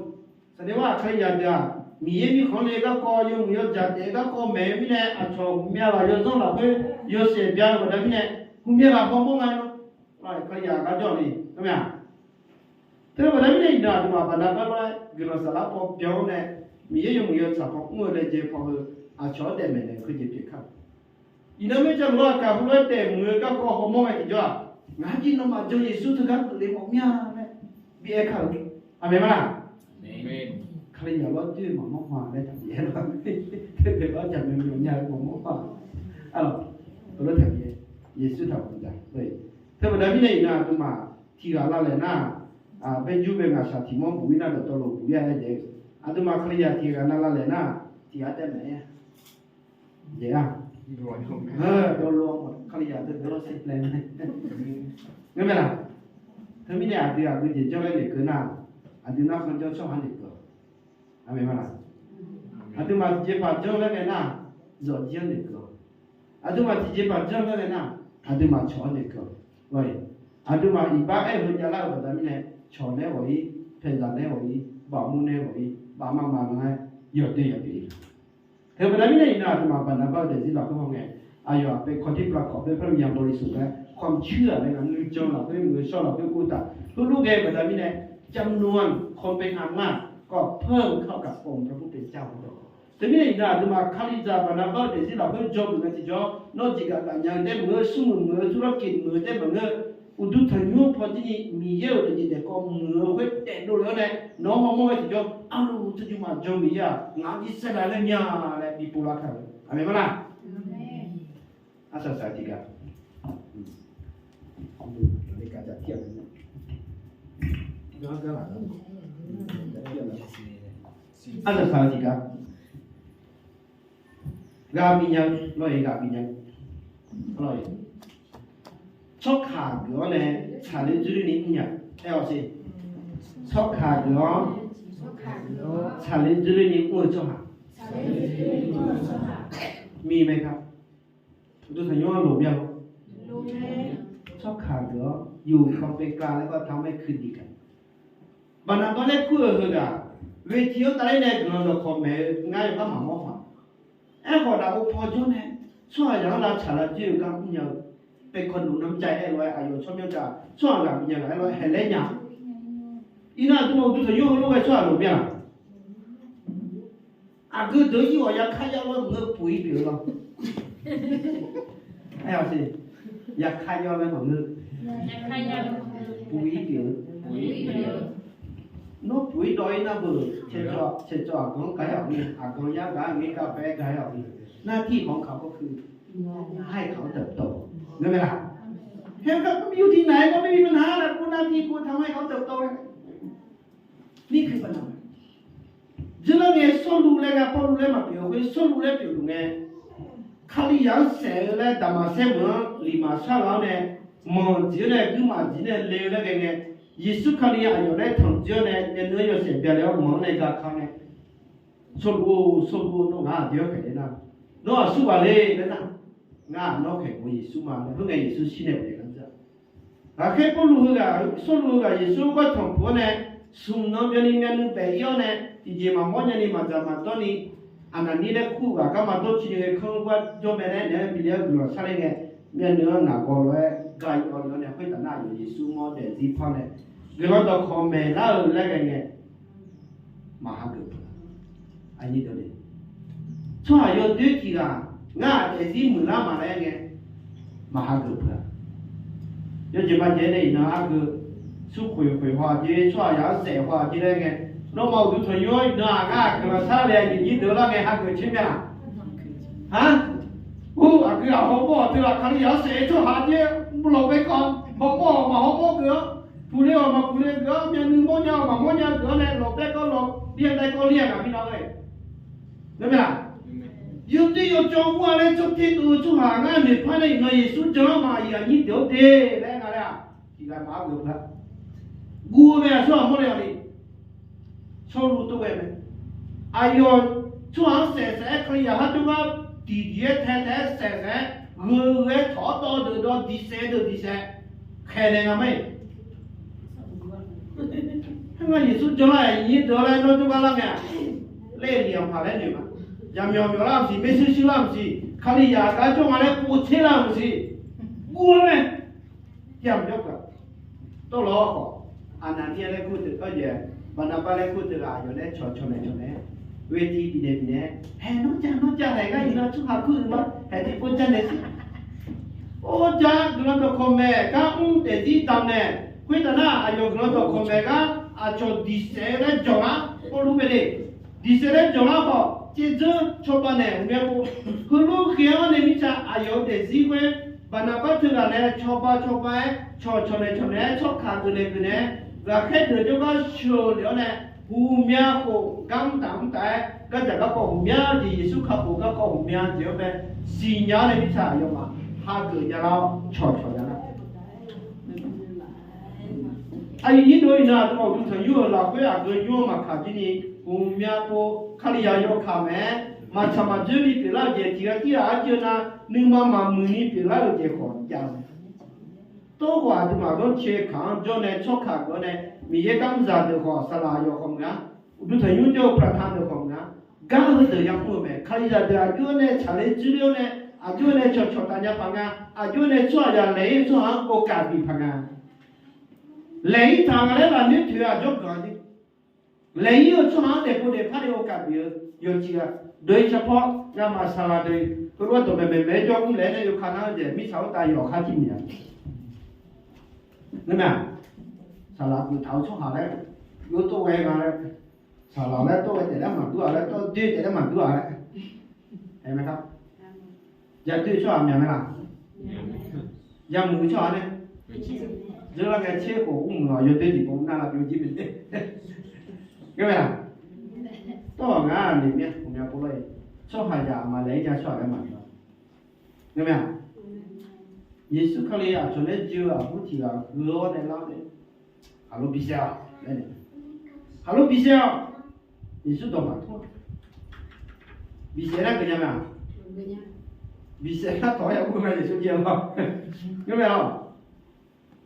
Saqdeqwa Kalizaq deuq-aq, Miqyaer mirkhanq-anr le garkawv yawmuiq yawdzaq daef-eu garkawv maeq-eu mirnae, aqcawq myavghaq yawzanr lafkhoer yawshaef bya-eu baqda mirnae, hmqmyav ghaq hawmawr nga-aer lawr. Kalizaq gar jawr ni, teu baqda mirnae iqnan aqduimaf Baqnaqbar lof-aer guiqlanq saflar paw byan-awr nae, Miqyaer yawmuiq yawtsaq paw mr-eu laejae paw heu, aqcawq-anr daef maeqnaeq-eu khoerjeq pyeuf kar. Iqnan mirtsaq luf-aq kaq heulof-aer daefmuiq-eu garkawv hawmawr ngae tiqjawr-aq, ngaq-anr jiv nawmaf jan Yeqsur teugar geufle mawf mir-a laer bi aer kar-eu. Aqmeq ma laq? Kalizaq lawr doer-eu maqmawr ma laer taqbi aer lawr. Teu-aer jaqmyawf mawf nya-eu maqmawr ma. Arlawq, heulof taqbi aer, Yeqsur taq maqbi daq. Teu baqda mirnae iqnan aqduimaf tiq ghaq lavlaeq nar, baerjur bae ngaqshaq tiq mawr buq-ir nar dawqtawvluf buq-ir-a laer jae-eu. Aqduimaf Kalizaq tiq ghaq nav lavlaeq nar, tiq ghaq taev maeq-aer Jeq-a, dawqlawr Kalizaq deuq dawqlawr sirplae mae. Ngeurmae laq? Teumirnae aqdui aqgeujeq janr laer noeqkeuv nar, aqdui narkhan janr tsawrhaq noeqkeuv-awq. Aqmeq ma laq? Aqduimaf tiqjeqpaq janr laer ngae nar, zawqjir-anr noeqkeuv-awq. Aqduimaf tiqjeqpaq janr laer ngae nar, aqduimaf cawq-anr noeqkeuv-awq. Aqduimaf iqbax aer-eu heu javlar-eu baqda mirnae, cawq nae ghawq-ir, paeqzaq nae ghawq-ir, baqmur nae ghawq-ir, baqma maqnga-aer yawdoer yawpyeuf-ir. Teu baqda mirnae iqnan aqduimaf Baqnaqbar-eu daefzir lafkhoer hawngae, aqyawf-aq เป็นคนที่ประกอบด้วยพระวิญญาณบริสุทธิ์ และความเชื่อ laer nga. Nuijan lafkhoer muiq-eu shawr lafkhoer uvtaf lurlur ghae baqda mirnae, จำนวนคนเป็นอันมากก็เพิ่มเข้ากับองค์พระผู้เป็นเจ้าของเรา Teumirnae iqnan aqduimaf Kalizaq Baqnaqbar-eu daefzir lafkhoer jawrluf ngae tiqjawr, nawr jeqgaf gaf nya-eu tae meuq-eu smrmuiq muiq-eu turlarkiq muiq-eu tae maqngeur, uqduq tanqnymr-anr pawjir ni Miqyaer-euq daefjeq daefkawv muiq-eu khoer daefdov le-awr nae, nawq-anr hawmawr ngae tiqjawr, arlu teujuq maqjan Miqyaer-aq ngaq-anr jir saerlav laer mya laer bipov lar kar-eu. Aqmeq ma laq? Arsaq saq tiqgaq, arsaq saq-eu tiqgaq, ghaq bif nya-eu lawr-iq, ghaq bif nya-eu lawr-iq, tsawrkaq geuf-awr nae tsaqler dzoerler ni mr nya-eu, aer-awq siq. Tsawrkaq geuf-awr tsaqler dzoerler ni mr-eu tsawrhaq mir mae ka. Uqduq tanqnymr-anr loq mir-a lawr. Tsawrkaq geuf-awr yuf kawv pyaev kar laer gar taq-awr maer kuiq diq kaq. Baqnaqbar laer kur-euq heughaq, เวที-anr tavler nae guiqlanq dawqkawq maeq-eu ngar yawqgar maqmawr paq. Aerkhawf daqov paw jawr nae tsawrhaqzaq-anr lavtsaq lavdzoer-eu gar mr nya-eu, เป็นคนหนุนน้ำใจ aer lof-aer aqyawf tsawrmyanr tav tsawrhaq ghaq bif nya-eu ghaq aer lof-aer haeq laer nya. Iqnan aqduimaf uqduq tanqnymr heulof ghae tsawrhaq loq mir-a. Aqgeu deuq-ir ghawq yakar yar lawr maqngeur, puq-ir pyeuf-eu lawr. Aer-awq siq, yakar yar laer maqngeur, puq-ir pyeuf-eu. Nawr puq-ir dawv-ir nar beu, caeqcawv aqgan-anr gaq-ir-awq ni, aqgan yar gaq-aer ngae gar bae-aer gaq-ir-awq ni, หน้าที่ของเขาก็คือ ให้เขาเติบโต ngeurmae laq? แทนการมีอยู่ที่ไหนก็ไม่มีปัญหา แต่คุณหน้าที่คุณทำให้เขาเติบโต นี่คือบรรดา Dzeurlar ngae Sawrluv laer ghae Pawrluv laer maqpyeuf-eu khoer Sawrluv laer pyeufluf ngae, Kalizaq-anr saef-eu laer Daqmaqsaer meuq-anr liqmaq shar ghaq-awr nae, manq dziq-awr nae guirmaf dziq nae le-eu laer ghae ngae, Yeqsur Kali aqyawf laer tanq dziq-awr nae myavnuiv-anr yawshaef bya le-awr manq-anr nae ga ka ngae, Sawrluv-or, Sawrluv-or, nawr ngaq-anr aqdui-anr khaeq le nar, nawr aqsur ghaq le laer nar, ngar nawr khaeq ghov Yeqsur ma laer khoer ngae Yeqsur shir nae pyeuf lar dzeur-a. Ghaqkhaer Pawrluv heughaq, Sawrluv heughaq Yeqsur-anr ghoer tanqpuq-awr nae, smq nan byanni myavnuiv baef-ir-awr nae, tiqjeq maqmawr nyani maqdzaq maqdawr ni, Aqnaqnir laer kur-eu ghaq garma dawrcoeni ghae kanr gar jawr mae laer naeq-aer bi le-aer guiqlanq sharler ngae, myavnuiv-anr ngaq gawv lof-aer ga yawf le-awr nae khoertaf nar aqyawf Yeqsur mawr daefzir par nae, guiqlanq dawqkawq maeqlar-eu laer ghae ngae, maqha geuf peuq-a. Tsawrhaq yawdoer tiq ghaq ngar-aq daefzir muiqlar maqlaer ngae, maqha geuf peuq-a. Yawjeq majeq nae iqnan argeu, smrkhoeq khoeq haw-aq jer, tsawrhaqzaq-anr saef haw-aq jer laer ngae, Nawmaf uqduq tanqnymr-awr iqnan-aq, ngar aqgeu maqsar le-a, aqyuif nyir deuq-eu lar ngae hageuf caer mae-aq. Aq, ur, aqgeu ghaq hawmawr-awq teu-aq, Kalizaq-anr saef-eu tsawrhaq jaer mr lawq bae kawv, hawmawr-awq maqhawmawr geuf-anr, puqle-awq maqpuqle geuf-anr, myavnuiv mawrnya-awq maqmawrnya geuf-anr nae lawq bae kawv lawq, lir-a bae kawv lir-a ngaq minav-eu. Nar mae-aq, yawdoer yawcawv mr-a laer tsawrtae dov-eu tsawrhaq ngar noeqpar nae iqnan Yeqsur jan-anr ma, aqyuif aqnyir deuq-awr de laer nga laer-aq, tiq ghaq maqaer geuf-eu lar. Guv-eu mae-aq, tsawrhaq mawrle-awq ni. Tsawrluv tov ghae mae. Aqyawf tsawrhaq-anr saef saef-aer Kalizaq har jawrgar diqdiq-aer tae tae-aer saef saef-aer gheu gheu-aer tawq-awr dawv deuq dawv diq saef deuq diq saef khaeqnaeq nga ma-iq. Khoerngae Yeqsur jan-aer aqyuif nyir deuq-awr laer nawr jawrgar lar ngae-aq, laer liq-anr paq laer noeq ma. Yaqmyawf myawf lar maqsiq, maershuir shuir lar maqsiq, Kalizaq gar jawr nga laer povtser lar maqsiq. Guv-eu mae. Tiq ghaq maqjawr peuq-aq. Tawvlawr khawf, Aqnaqnir-a laer kur-eu teu, aqjeq, Baqnaqbar laer kur-eu teu ghaq aqyawf nae cawq cawq naeq cawq naeq-aer, ghoe tiq bifnaeq bifnaeq-aer, haeq nawr ja nawr ja laeq ngar iqnan tsawrhaq kur-eu ma, haeq tiqpov ja naeq shir. Or ja, guiqlanq dawqkawq maeq gar mr daefzir damq naeq, khoertav nar aqyawf guiqlanq dawqkawq maeq gar aqcawq diq saef-eu laer jawq lar, Pawrluv bae le. Diq saef laer jawq lar khawf, caevdzeur cawba naeq ghawqmya pov. Heulof khaeq-anr nae mirtsaq aqyawf-euq daefzir khoer, Baqnaqbar teughaq nae cawba cawba-aer, cawq cawq naeq cawq naeq-aer, tsawrkaq geuf naeq geuf naeq-aer, ghaqkhaer deuq jawrgar sheuq lef-awr nae, ghawqmya khof gar mr taf mr taf-aer, gardzaq garkawv ghawqmya jeq, Yeqsur kakhof garkawv ghawqmya jeq-anr bae siqnya-awr nae mirtsaq aqyawfmaf hageuf nya lar-awr cawq cawq nya lar. Aqyuif nyir deuq-or, iqnan aqduimaf uqduq tanqnymr-euq lafkhoer aqgeu nymr-eu maqkaq jir ni, ghawqmya pov Kalizaq yawkaq mae-aer, maqtsaq maqdzoer ni pyeuflar-eu jeq tiq ghaq tir ghaq-anr jir-eu nar, nuima maqmuiq ni pyeuflar-eu jeq khawf jav-eu mae. Tawrkhawf aqduimaf ghanrcae kaq-anr jawr nae tsawrkaq geuf-awr nae, Miqyaer garmr zaqdeuq khawf saqlaq yawf khawf meuq-a, uqduq tanqnymr jawr-eu paqtaq deuq khawf meuq-a, gar heudeuq yamr-eu mae. Kalizaq deuq aqjox-aer nae tsaqler dzoerler-awr nae, aqjox-aer nae cawqcawq taf nya paq nga, aqjox-aer nae tsawrhaqzaq laeq-ir-eu tsawrhaq-anr ghawqkaq bif paq nga. Laeq-ir taq nga laer lafnoer toeq-eu aqjawr guiqlanq-a jeq. Laeq-ir-eu tsawrhaq-anr daefpov daefpar ni ghawqkaq bif-eu yawqjeq-aq, dawq-ir carpawr ngamaf saqlaq deuq heulof-aer dawqmaeq maeqmaeq-aer jawr mr laeq-aer nae yawkaq nar-eu jeq mirtsaq-anr tav yawqha tir miq-a. Ngar mae-aq, saqlaq geuf taq-eu tsawrhaq laer, yawtov ghae nga laer, saqlaq laer tov ghae taef laer maqdur-a laer, tov doer taef laer maqdur-a laer, aer mae kar. Yadoer tsawrhaq myav mae laq? Yamuiq-eu tsawrhaq nae, dzeur lar ngae tser khof ur muiq-awq, yawdoer tiqpov nar lar byovjir mae. Ngar mae-aq, tawr-aq ngar noeq mir-a, ghawqmya pov lar-iq, tsawrhaqzaq aqma laeq-ir nya tsawrhaq laer maqdur-a. Ngar mae-aq, Yeqsur Kali aqcawq nae jir-eu aqbur tiq ghaq gheu-awr nae lar-awr nae, khaqlo bisaef-awq laer naeq, khaqlo bisaef-awq. Yeqsur dawq maqtawr-a. Bisaef nar geuf nya mae-aq? Bisaef nar tawq-aer ya ur-eu mae, Yeqsur jir-a lawr. Ngar mae-awq.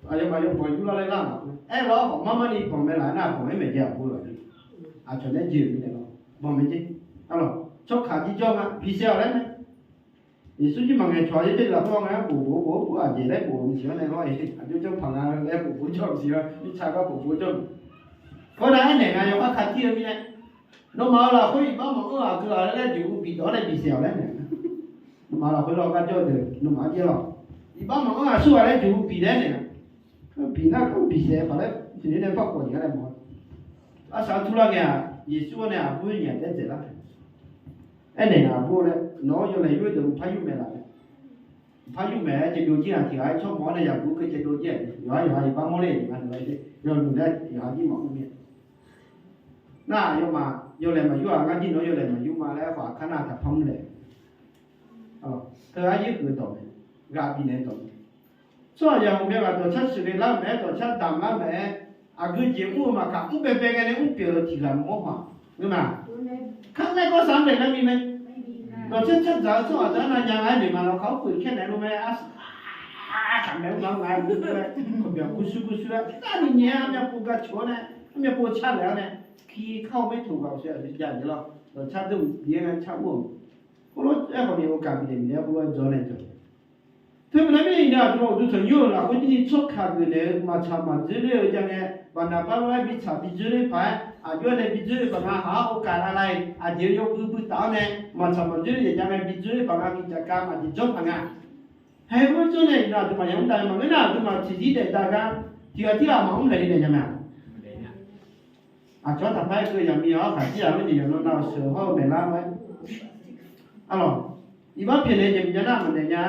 Aqyawfmaf yawbanq yurlar laer lar-aq, aerlawr khawf mar mar ni banq mae laf nar, banq-aer maeq jeq aqbur laf-a. Aqcawq nae jir-euq mirnae lawr, banq mae jeq. Arlawq, tsawrkaq jir jawr nga, bisaef-awq laer mae. Yeqsur jir maqngaeq cawq-a, yawjawr lafkhoer-awr nga-aer bof bof bof bof aqjeq laer bof-eu maqsiq-awr nae lawr-iq, aqjox janr paq nga laer bof bof jawr maqsiq-awr, mirtsaq gar bof bof jawr. Khoernav aernaeq nga, yawkhav kar jir-eu mirnae, nawmaf-euq lafkhoer iqbax maqanr aqgeu ghaq laer jeqhu bif dawq-awr nae bisaef-awq laer naeq. Nawmaf lafkhoer lawr gar jawr-eu deuq nawmaf-anr jaer lawq. Iqbax maqanr aqsur ghaq laer jeqhu bif laer naeq-a. Kar bif nar kar bisaef paq laer tiqner nae par khawf nyiq-a laer mawf-a. Arsaq turlar ngae-aq, Yeqsur-anr nae aqbur nyiq-aq daer dzaeqlar. Aernaeq-aq aqbur laer, nawq-anr yawlaeq yur-eu deuq mqpar yur maeq laf-a. Mqpar yur maeq-aer caevdov jir-aq tiq ghaq-aer tsawrmawf-awr nae yaqguv-eu keuv caevdov jir-aq, yawqha yawqha iqbax mawr ler-euq jeq nga deuq-a, yawmuiq laer yawqha jir maqmr mir-a. Nar-aq yawmaf yawlaeq maqyur-aq, ngar jir nawq-anr yawlaeq maqyur ma laer khawf, aqkar nar taqpar mr laeq. Teu aryir huiq-eu dawq mae, ghaq bifnaeq-eu dawq mae. Tsawrhaqzaq ghawqmya ghaq dawqcar sheuqghae lar-eu mae-aer, dawqcar damq lar-eu mae-aer, aqgeu jeq mr-eu maqkaq, mr baebae ghae nae mr pyeuf-eu tiq ghaq maqawr haq. Ngeur ma. Kar nae kawv saq-anr daeq nar mi mae. Dawqcar car dzaq-eu tsawrhaq deuq-anr navnya nga-aer noeq ma lawr, kaq-awr peuq kaer naeq-aer lor mae. Arsaq kaq mae-aer nga nga-aer noeq-aer, kawqbyanq kurshur kurshur-aer, nar ni nyae armyav pov gar cawq-awr nae, armyav pov car naeq-awr nae, ki kar-eu maer toq ghaq-awq shir-aq jav-a lawr. Dawqcar deuq-euq bi-aer ngar car ur-awq. Khoerlof-aer khawf ni ghawqgaq bifnaeq bifnaeq-aer khoerlof-aer dzaw nae jawq. Teu baqda mirnae iqnan aqduimaf uqduq tanqnymr-euq lafkhoer jir ni tsawrkaq geuf naeq-eu maqtsaq maqdzoer ler-eu jav ngae, Baqnaqbar lof-aer bitsaq bidzoer ler paq-aer, aqjox-aer nae bidzoer ler paq nga, haq-awr ghawqgaq laf laf-iq aqjeq-eu yawguiv guiv taf-awr nae, maqtsaq maqdzoer ler jav ngae bidzoer ler paq nga, tiqcaf kav aqjeq janr paq nga. Haeq khoer janr nae iqnan aqduimaf yamr dav-eu maqngeur nar, aqduimaf tiqzir daef dav gar tiq ghaq tir ghaq maqmr laeq ni naeq nya mae-aq. Aqcawq-anr taqpar-aer keuv yaqmiq-awr khaqdzerzaq-anr jeq yawqnan nav-euq sheuq hawr-eu maeqlar-aer. Arlawq, iqbax pyaeqnaeq jeq maqjav nar maqdaef nya.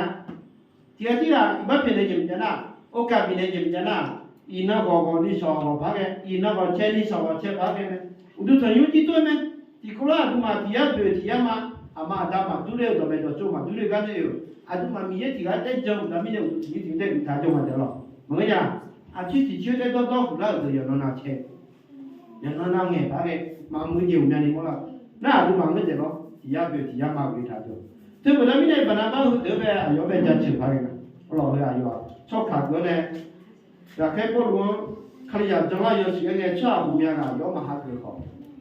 Tiqghaq tirghaq iqbax pyaeqnaeq jeq maqjav nar, orkav bifnaeq jeq maqjav nar, iqnan ghawq ghawq ni shawq ghawq paq-aer ghae, iqnan ghawq cae ni shawq ghawq cae paq-aer ghae mae. Uqduq tanqnymr jir dur-aer mae. Tiqkawv lar aqduimaf tiq yar boeq tiq yar ma, aqma aqda maqdur ler-eu dawqmaeq dawqtsov maqdur ler-eu gar ler-euq, aqduimaf Miqyaer tiq ghaq taer jan-eu baqda mirnae uqduq tanqnymr tiq ghaq taef-aer uqtav jawr ma jav lawq. Maqngeur nya. Aqtser tiq tser taer dawrdawr huiqlar-euq deuq yawqnan nav cae, yawqnan nav ngaeq paq-aer ghae, maqmuiq jeq uqmyani mawrlar. Nar aqduimaf ngeur daef lawr, tiq yar boeq tiq yar ma ghoe taq deuq. Teu baqda mirnae Baqnaqbar heudeuq-anr bae aqyawf-anr bae jaceuq paq ghae nga. Arlawq heu aqyawf-aq tsawrkaq geuf-awr nae, ghaqkhaer Pawrluv-anr Kalizaq janlar yawshuif-aer ngae tsawrhaq ghawqmya ghaq aqyawf-anr maqha geuf khawf,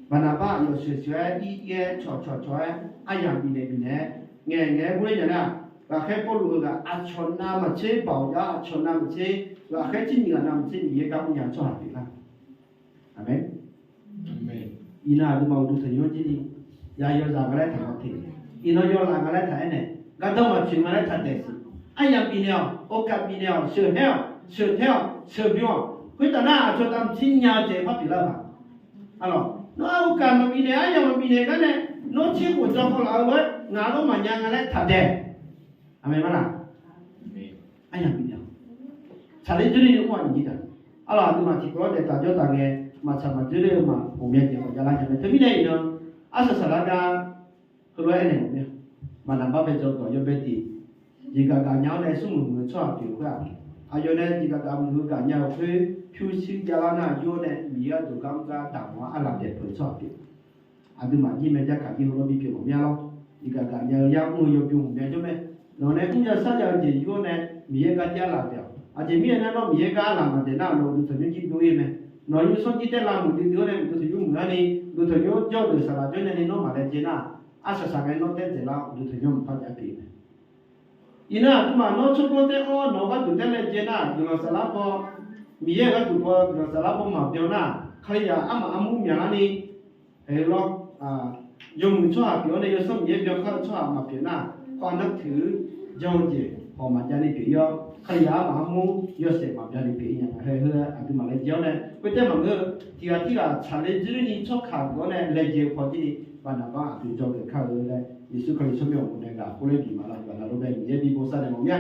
Baqnaqbar aqyawf sheuq sheuq-aer ir ir-aer cawq cawq cawq-aer aryamq bifnaeq bifnaeq-aer ngaeq ngaeq-aer gurler nya nar, ghaqkhaer Pawrluv heughaq aqcawq navmaqtser baoq jav-awr aqcawq navmaqtser ghaqkhaer tsir nyiq ghaq navmaqtser Miqyaer gar mrnya-eu tsawrhaq pyeuflar. Aqmeq. Iqnan aqduimaf uqduq tanqnymr jir ni, yaq yawzaq nga laer taq-awr te, iqnan yawlaf nga laer taq-aer nae, gardanr maqtsoeq nga laer taq daef siq. Aryamq bifnaeq-awq, orkav bifnaeq-awq, sheuqhaer-awq, sheuqtaer-awq, sheuqbymr-awq. Khoertav nar aqcawq navmaqtser nya-eu taef-aer par pyeuflar-eu paq. Arlawq, nawr-aq orkav maqbifnaeq aryamq maqbifnaeq gar nae, nawr tser khof jawr khawf laf-eu lof-aer ngaq-anr nawr maqnya nga laer taq daef. Aqmeq ma laq? Aryamq bifnaeq-awq. Tsaqler dzoerler ni mr-a nyiq jir taq. Arlawq aqduimaf tiqkawv-anr daef taq jawr taq ngae, maqtsaq maqdzoerler-eu ma ghawqmya jeq maqjav lar nya mae. Teumirnae iqnan arsaq saqlar gar heulof-aer aernaeq mawf mir-a. Baqnaqbar bae jawr dawq yawbae tiq, jeqgaq gaq nya-awr nae smrmuiq muiq-eu tsawrhaq pyeuf khoer-aq, aqyawf nae jeqgaq gaq muiq-eu gaq nya-eu khoer pyurshuir javlar nar yur-awr nae Miqyaer gharduq gar mr gar daq mawf-awr arlaf daef peuq-eu tsawrhaq pyeuf. Aqduimaf jir mae jarkaq jir heulof-aer bipyeuf mawf mir-a lawr. Jeqgaq gaq nya-eu yar mr-eu yawbymr ghawqmya jawr mae. Nawq nae mr nya sar nya-eu jeq yur-awr nae Miqyaer gar jir arlaf daef-awq. Aqjeq mirnae nar nawr Miqyaer gar arlaf maqdaef nar nawq uqduq tanqnymr jir dov-ir mae. Nawq nymrsanr jir taer lavmuiq duidui-awr nae uqduq tanqnymr muiq-awr ni, uqduq tanqnymr jawr-eu deuq saqlaq jawr nya ni nawr maqlaejae nar, arsaq saqlar ngae nawr daer dzaeq lar uqduq tanqnymr maqpar jav pyeuf mae. Iqnan aqduimaf nawr tsawrganr taer-awr nawq gharduq taer laejae nar, guiqlanq saflar paw, Miqyaer-euq gharduq paw guiqlanq saflar paw maqbyan nar, Kalizaq armaf armur myaqlar ni, ae lawr, yawmuiq tsawrhaq pyeuf-awr nae Yawsanr Miqyaer byan kar-eu tsawrhaq maqpyeuf nar, khawf-a nar teu-eu jan-eu jeq khawf maqjav ni pyeuf-ir-awr, Kalizaq armaf armur yawshaef maqbyan ni pyeuf-ir nya. Hae heu aqduimaf laejae-awr nae khoertaer maqngeur-eu, tiq ghaq tirghaq tsaqler dzoerler ni tsawrkaq geuf-awr nae laejae-eu paw jir ni, Baqnaqbar aqdui jawr geuf kar-eu laer Yeqsur Kali tsawrmyanr-euq ghawqmya nae ghaq khoerler bif maqlar yawqha navluf bae Miqyaer bi bosav naeq mawf mir-a.